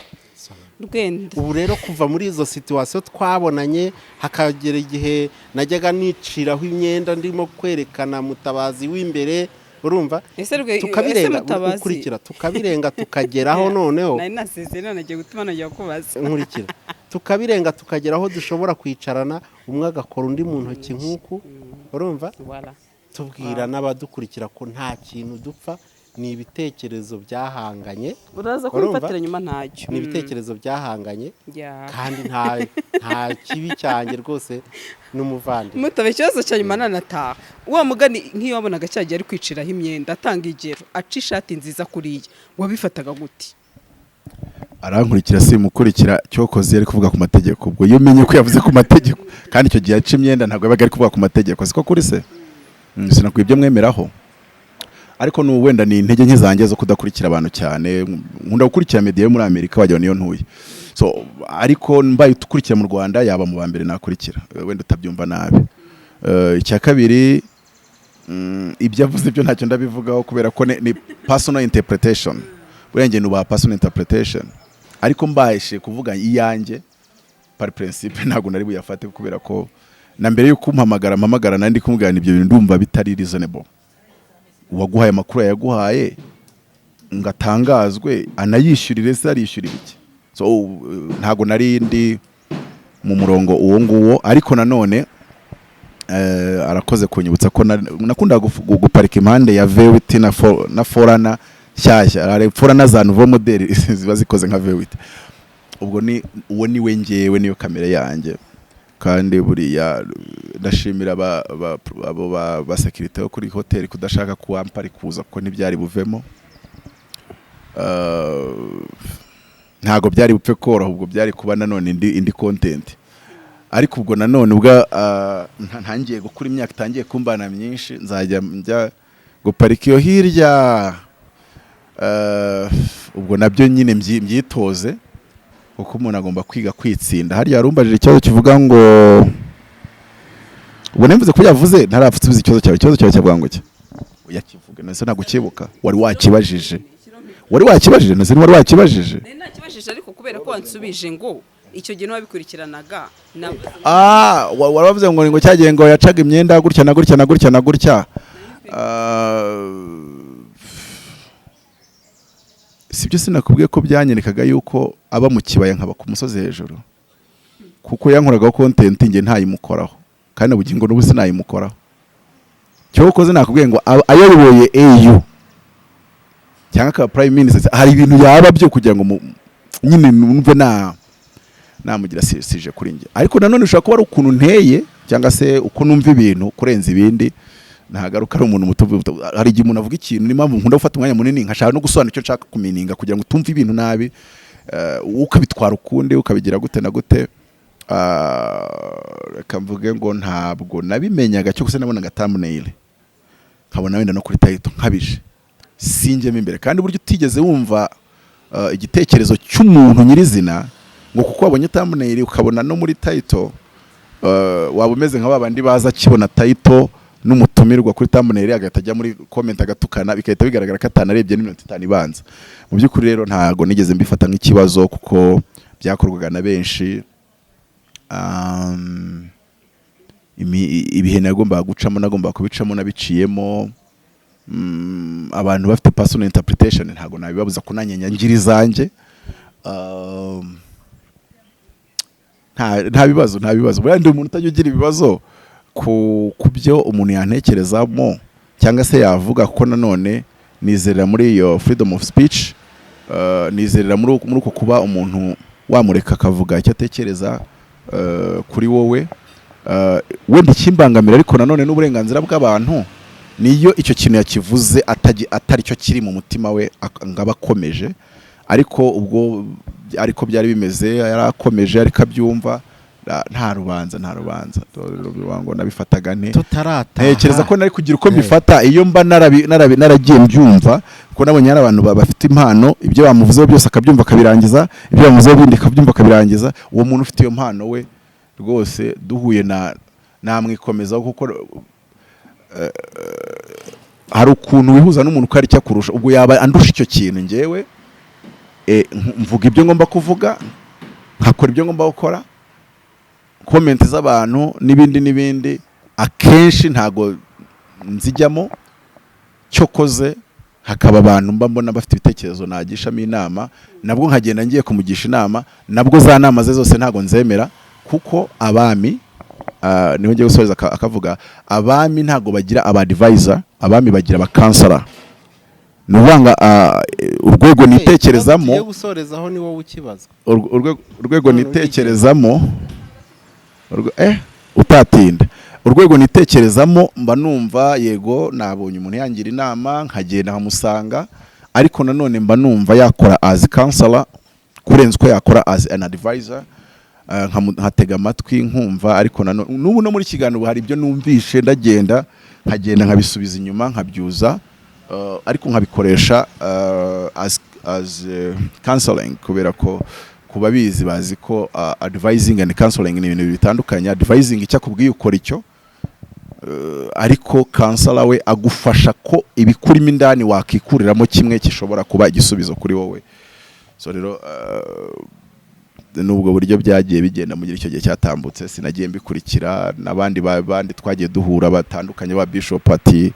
rwenda. Ubu rero kuva muri izo situation twabonanye, hakagera igihe najyaga niciraho imyenda ndimo kwerekana Mutabazi w'imbere, urumva? Ese ese Tukabirenga. Mutabazi? Ukurikira, tukabirenga, tukageraho noneho. Nari nasezeye none nagiye gutuma najya kubaza. Nkurikira, tukabirenga, tukagera aho dushobora kwicarana, umwe agakora undi mu ntoki nk'uku, urumva? Voilà. Tubwira n'abadukurikira ko nta kintu dupfa, ni ibitekerezo byahanganye. Uraza Urumva? kubifatira nyuma, ntacyo. Ni ibitekerezo byahanganye kandi nta kibi cyanjye rwose n'umuvandimwe. Mutabe, ikibazo cya nyuma nanataha. Wa mugani, nk'iyo wabonaga cyagiye ari kwiciraho imyenda, atanga igero, aca ishati nziza kuriya, wabifataga gute? Arankurikira simukurikira. Cyokoze yari kuvuga ku mategeko. Ubwo iyo umenye ko yavuze ku mategeko, kandi icyo gihe aca imyenda ntabwo yabaga ari kuvuga ku mategeko, siko kuri se? Sinakwiye ibyo mwemeraho, ariko nu wenda ni intege nke zanjye zo kudakurikira abantu cyane. Nkunda gukurikira media yo muri Amerika, wagira ngo niyo ntuye. So ariko mbaye ukurikira mu Rwanda, yaba mu ba mbere nakurikira. Wenda utabyumva nabi. Icya kabiri, ibyo avuze byo ntacyo ndabivugaho kubera ko ni personal interpretation. Buriya njye nubaha personal interpretation, ariko mbashe kuvuga iyanjye, par principe ntabwo nari buyafate, kubera ko na mbere yuko umpamagara mpamagara nandi kumubwira ibyo bintu ndumva bitari reasonable. Uwaguhaye amakuru yayaguhaye ngo atangazwe anayishyurire se, arishyurira iki? So ntabwo nari ndi mu murongo uwo nguwo, ariko nanone arakoze kunyibutsa ko nakundaga guparika impande ya V8 na 4Runner nshyashya. Hari 4Runner za nouveau modèle ziba zikoze nka V8. Ubwo ni uwo ni we, ngewe niyo kamere yanjye. Kandi buriya ndashimira abo ba sécurité bo kuri hoteli kudashaka kuwamparikuza, kuko ntibyari buvemo. Ntabwo byari bupfe koroha, ubwo byari kuba nanone indi content. Ariko ubwo nanone ubwo ntangiye gukura, imyaka itangiye kumbana myinshi, nzajya njya guparika iyo hirya. Ubwo nabyo nyine mbyitoze, kuko umuntu agomba kwiga kwitsinda. Harya warumbajije ikibazo kivuga ngo, ubwo nemvuze ko yavuze ntarapfusubiza ikibazo cyawe. Ikibazo cyawe cyavuga ngo iki? Uyakivuge nese, ntabwo ukibuka. Wari wakibajije, wari wakibajije nese, wari wakibajije. Nari nakibajije, ariko kubera ko wansubije ngo icyo gihe ntiwabikurikiranaga, navuze. Ah, wari wavuze ngo cyagiye ngo yacaga imyenda gutya na gutya na gutya na gutya. Ah, sibyo? Sinakubwiye ko byanyerekaga yuko aba mu kibaya nkaba ku musozi hejuru, kuko yankoragaho content njye ntayimukoraho, kandi ubugingo n'ubu sinayimukoraho. Cyokoze nakubwiye ngo ayoboye AU cyangwa akaba prime minister, hari ibintu yaba byo kugira ngo nyine numve na namugira sije kuri njye. Ariko nanone ushobora kuba ari ukuntu nteye cyangwa se uko numva ibintu kurenza ibindi. Ntagaruka ari umuntu muto. Hari igihe umuntu avuga ikintu, niyo mpamvu nkunda gufata umwanya munini nkashaka no gusobanura icyo nshaka kumininga, kugira ngo utumve ibintu nabi, ukabitwara ukundi, ukabigira gute na gute. Ah, reka mvuge ngo ntabwo nabimenyaga, cyo gusa nabonaga thumbnail, nkabona wenda no kuri title, nkabije sinjyemo imbere. Kandi buryo utigeze wumva igitekerezo cy'umuntu nyirizina, ngo kuko wabonye thumbnail ukabona no muri title, waba umeze nka babandi baza akibona title n'umutumirwa kuri thumbnail, agahita ajya muri comment agatukana, bigahita bigaragara ko atanarebye n'iminota 5 ibanza. Mu by'ukuri rero ntago nigeze mbifata nk'ikibazo, kuko byakorwaga na benshi. Ibihe nagombaga gucamo nagombaga kubicamo, nabiciyemo. Abantu bafite personal interpretation, ntabwo nabibabuza kunanyenya, ngira izanjye. Nta bibazo, nta bibazo. Buriya ndi umuntu utajya ugira ibibazo ku byo umuntu yantekerezamo cyangwa se yavuga, kuko nanone nizerera muri iyo freedom of speech, nizerera muri uko kuba umuntu wamureka akavuga icyo atekereza. kuri wowe. Wenda ikimbangamira, ariko nanone n'uburenganzira bw'abantu, niyo icyo kintu yakivuze atari cyo kiri mu mutima we, ngo aba akomeje. Ariko ubwo ariko byari bimeze, yarakomeje ariko abyumva. Nta rubanza, nta rubanza ngo nabifataga nte? Tutarataha. Ntekereza ko nari kugira uko mbifata iyo mba naragiye mbyumva, kuko nabonye hari abantu bafite impano, ibyo bamuvuzeho byose akabyumva akabirangiza, ibyo bamuvuzeho bindi akabyumva akabirangiza. Uwo muntu ufite iyo mpano we rwose duhuye na namwikomezaho, kuko hari ukuntu wihuza n'umuntu uko ari icyo akurusha. Ubwo yaba andusha icyo kintu, ngewe mvuga ibyo ngomba kuvuga, nkakora ibyo ngomba gukora. Comment z'abantu n'ibindi n'ibindi akenshi ntago nzijyamo, cyokoze hakaba abantu mba mbona bafite ibitekerezo nagishamo inama, nabwo nkagenda ngiye kumugisha inama. Nabwo za nama ze zose ntago nzemera, kuko abami, niho ngiye gusoreza, akavuga abami ntago bagira aba advisor, abami bagira aba counselor. Ni ukuvuga ngo urwego nitekerezamo Tugiye gusorezaho, ni wowe ukibazwa. Urwego None nitekerezamo, utatinda, urwego nitekerezamo, mba numva yego nabonye umuntu yangira inama nkagenda nkamusanga, ariko nanone mba numva yakora as counselor kurenza uko yakora as an advisor. Nkatega amatwi nkumva, ariko nanone n'ubu no muri kiganiro hari ibyo numvishe, ndagenda nkagenda nkabisubiza inyuma nkabyuza, ariko nkabikoresha as counseling, kubera ko ku babizi bazi ko advising and counseling ni ibintu bitandukanye. Advising, icyo akubwiye ukora icyo, ariko counselor we agufasha ko ibikurimo indani wakikuriramo kimwe gishobora kuba igisubizo kuri wowe. So rero nubwo buryo byagiye bigenda mu gihe icyo gihe cyatambutse, sinagiye mbikurikira n'abandi bandi twagiye duhura batandukanye ba bishop, ati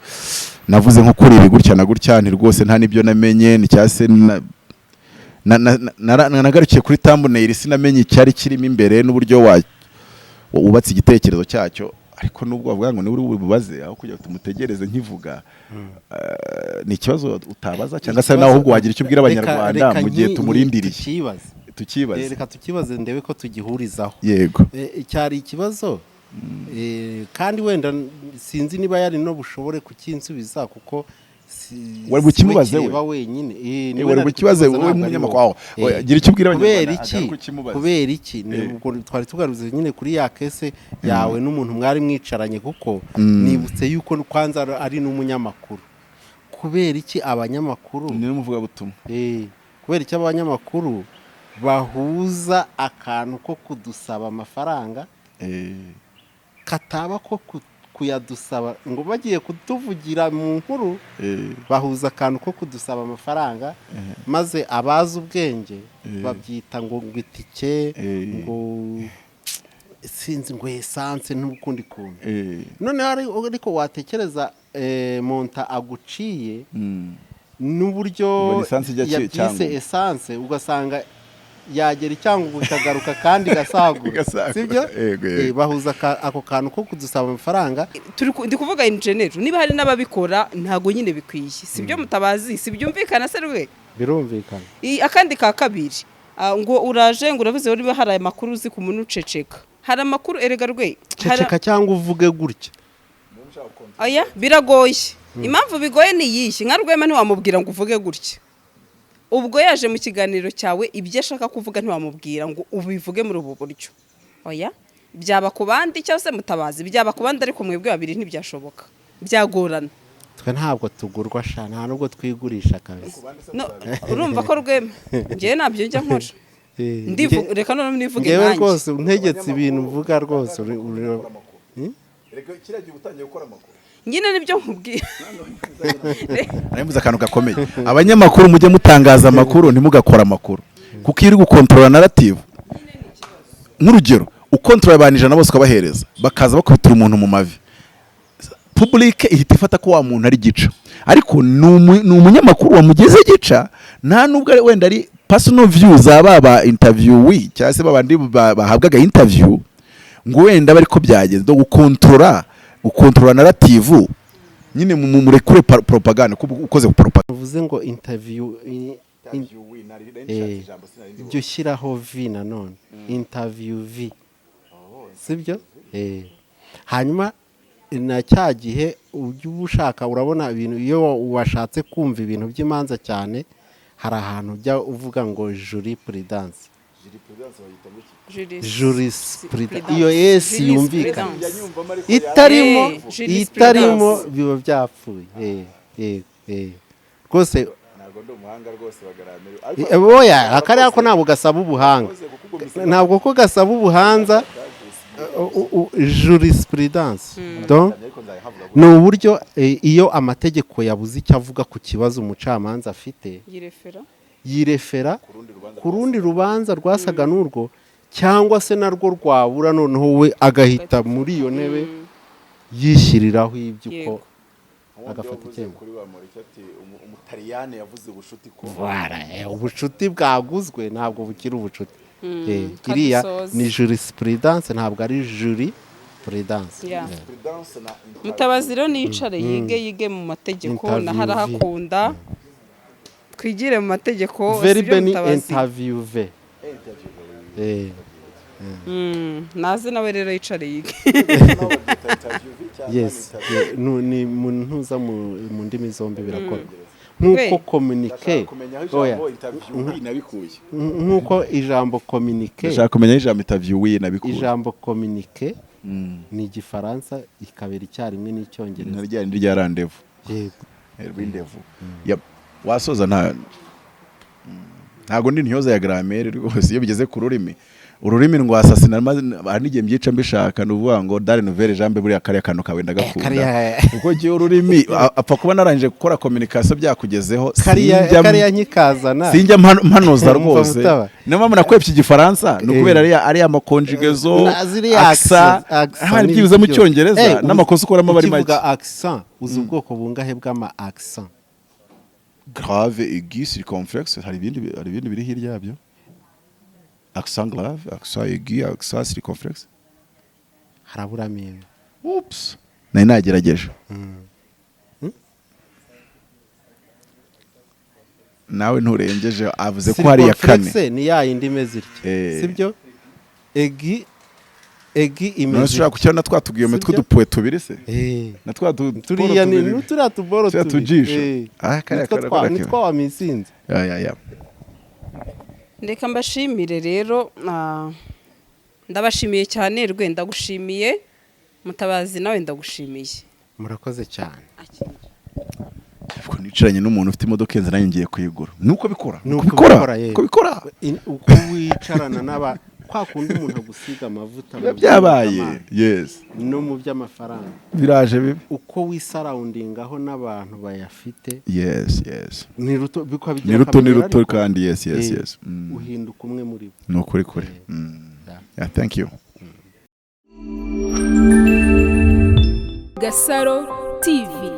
navuze nko kuri ibi gutya na gutya, nti rwose nta n'ibyo namenye, ni cyangwa se nagarukiye kuri thumbnail, sinamenye icyari kirimo imbere n'uburyo wubatse igitekerezo cyacyo. Ariko nubwo bavuga ngo niwe uri bubaze, aho kugira ngo tumutegereze nkivuga, ni ikibazo utabaza cyangwa se nawe ahubwo wagira icyo ubwira Abanyarwanda Reka mu gihe tumurindiriye. Tukibaze. Tukibaze. Reka tukibaze ndebe ko tugihurizaho. Yego. Cyari ikibazo, kandi wenda sinzi niba yari no bushobore kukinsubiza, kuko Wari bukimubaze si we we? kireba wenyine. Niwe Wari nari bukibaze kukibaza, wowe ntabwo ari nk'umunyamakuru wowe. aho. Oya, gira icyo ubwira Kubera Abanyarwanda, iki? agaruke ukimubaze. Kubera iki? Ni ubwo twari tugarutse nyine kuri ya case yawe n'umuntu mwari mwicaranye, kuko nibutse yuko kwanza ari n'umunyamakuru. Kubera iki abanyamakuru Ni n'umuvugabutumwa. Kubera icyo abanyamakuru bahuza akantu ko kudusaba amafaranga, kataba ko kuyadusaba ngo bagiye kutuvugira mu nkuru, bahuza akantu ko kudusaba amafaranga, maze abazi ubwenge babyita ngo itike, ngo sinzi, ngo essence n'ukundi kuntu. Noneho ariko watekereza montant aguciye n'uburyo Ngo essence ijya yabyise Cyangugu. Essence, ugasanga yagera i Cyangugu ikagaruka kandi igasagura. Igasagura, sibyo? Yego, yego. Bahuza ako kantu ko kudusaba amafaranga. Ndi kuvuga in general, niba hari n'ababikora ntago nyine bikwiye, si byo Mutabazi? Si byumvikana se rwe? Birumvikana. Akandi ka kabiri, ngo uraje ngo uravuze niba hari amakuru uzi ku muntu uceceka. Hari amakuru erega rwe Ceceka cyangwa uvuge gutya. Oya, biragoye. Impamvu bigoye ni iyihe? Nka Rwema ntiwamubwira ngo uvuge gutya. Ubwo yaje mu kiganiro cyawe, ibyo ashaka kuvuga ntiwamubwira ngo ubivuge muri ubu buryo. Oya, byaba ku bandi cyangwa se Mutabazi, byaba ku bandi, ariko mwebwe babiri ntibyashoboka, byagorana. Twe ntabwo tugurwa sha, nta nubwo twigurisha kabisa. No, urumva ko Rwema ngewe ntabyo njya nkora. Reka noneho nivuge Ngewe nkanjye. rwose untegetse ibintu mvuga rwose Erega kiriya gihe utangiye gukora amakuru. Nyine nibyo nkubwiye. Narivuze akantu gakomeye: abanyamakuru mujye mutangaza amakuru, ntimugakore amakuru, kuko iyo uri gukontorora narrative, nk'urugero ukontorora abantu 100 bose ukabahereza, bakaza bakubitira umuntu mu mavi, public ihita ifata ko wa muntu ari gica, ariko ni umunyamakuru wamugeze gica, nta nubwo wenda ari personal view za baba interviewee cyangwa se babandi bahabwaga interview, ngo wenda bari ko byagenze. Do gukontorora narrative nyine, murekure propaganda, kuko ukoze propaganda. Uvuze ngo interview, jya ushyiraho v nanone, interview v. Sibyo? Hanyuma na cya gihe ujya uba ushaka, urabona ibintu, iyo washatse kumva ibintu by'imanza cyane, hari ahantu ujya uvuga ngo jurisprudence. Jurisprudence, iyo S yumvikana itarimo, itarimo biba byapfuye. Rwose. Ntabwo ndi umuhanga rwose bagaramira. Oya, akariya ko ntabwo gasaba ubuhanga, ntabwo ko gasaba ubuhanza. Jurisprudence donc ni uburyo iyo amategeko yabuze icyo avuga ku kibazo umucamanza afite, yirefera yirefera ku rundi rubanza rwasaga n'urwo, cyangwa se narwo rwabura, noneho we agahita muri iyo ntebe yishyiriraho ibyo uko agafata icyemezo. Kuri Bamporiki ati "Umutaliyani yavuze ubucuti ko" Voilà, ubucuti bwaguzwe ntabwo bukiri ubucuti. Iriya Kadusoza. ni jurisprudence, ntabwo ari jurisprudence. Prudence na Mutabazi rero niyicare yige mu mategeko. Interview. Naho arahakunda, twigire mu mategeko. Verbe Sibyo, ni Mutabazi? interviewer. Naze nawe rero yicare yige. Yes, ni mu ntuza mu ndimi zombi birakorwa nk'uko communique. Kumenya aho Oya, ijambo interview nabikuye. Nk'uko ijambo communique Ndashaka kumenya aho ijambo interview nabikuye. Ijambo communique ni Igifaransa ikabera icyarimwe n'Icyongereza. Nka rya rindi rya rendez-vous. Yego. Rendez-vous. Yep. Wasoza. Ntago ndi intyoza ya grammaire rwose. Iyo bigeze ku rurimi, ururimi rwasasina, maze hari n'igihe mbyica mbishaka. Ni ukuvuga ngo dare nouvelle jambe, buriya kariya kantu kawe ndagakunda, Kariya kuko njyewe ururimi apfa kuba narangije gukora communication byakugezeho. Kariya Sinjya kariya nkikazana sinjya mpanuza Umva rwose. Mutaba. Niyo mpamvu nakwepye Igifaransa, ni ukubera ariya ma conjugaison. Na ziriya accent, accent hari byibuze mu n'ibiki byose. Cyongereza n'amakosa ukoramo aba ari make. Ukivuga accent, uzi ubwoko bungahe bw'ama accent? Grave, aigu, circonflexe. Hari ibindi biri hirya yabyo: accent grave, accent aigu, accent circonflexe. Haraburamo imwe. Oops, nari nagerageje. Nawe nturengeje, avuze ko hari iya kane. Circonflexe ni ya yindi imeze itya. Sibyo? Aigu, aigu None imeze se ushobora gushyira na twa tugiyome Sibyo? tw'udupuwe tubiri se? Eh. Na twa Turiya ni tubiri. Turiya tuboro Turiya tubiri. tujisho. Eh. Ah, kariya Nitwo nitwo wamisinze. Ya. Reka mbashimire rero. Ndabashimiye cyane. Rwe, ndagushimiye. Mutabazi, nawe ndagushimiye. Murakoze cyane. Ubwo nicaranye n'umuntu ufite imodoka ihenze, nanjye ngiye kuyigura. Nuko bikora. Nuko Nuko bikora. bikora, yego. Uko bikora. Uko wicarana n'aba, kwa kundi umuntu agusiga amavuta Biba mu byabaye. by'iyobokamana Yes. no mu by'amafaranga, Biraje bibi. uko wisurroundingaho n'abantu bayafite, Yes. ni ruto bikabigira Ni ruto, ni akamaro, ruto ariko, kandi yes. Uhinduka umwe muri bo. Ni ukuri kuri. Yeah. Yeah, thank you. Gasaro TV.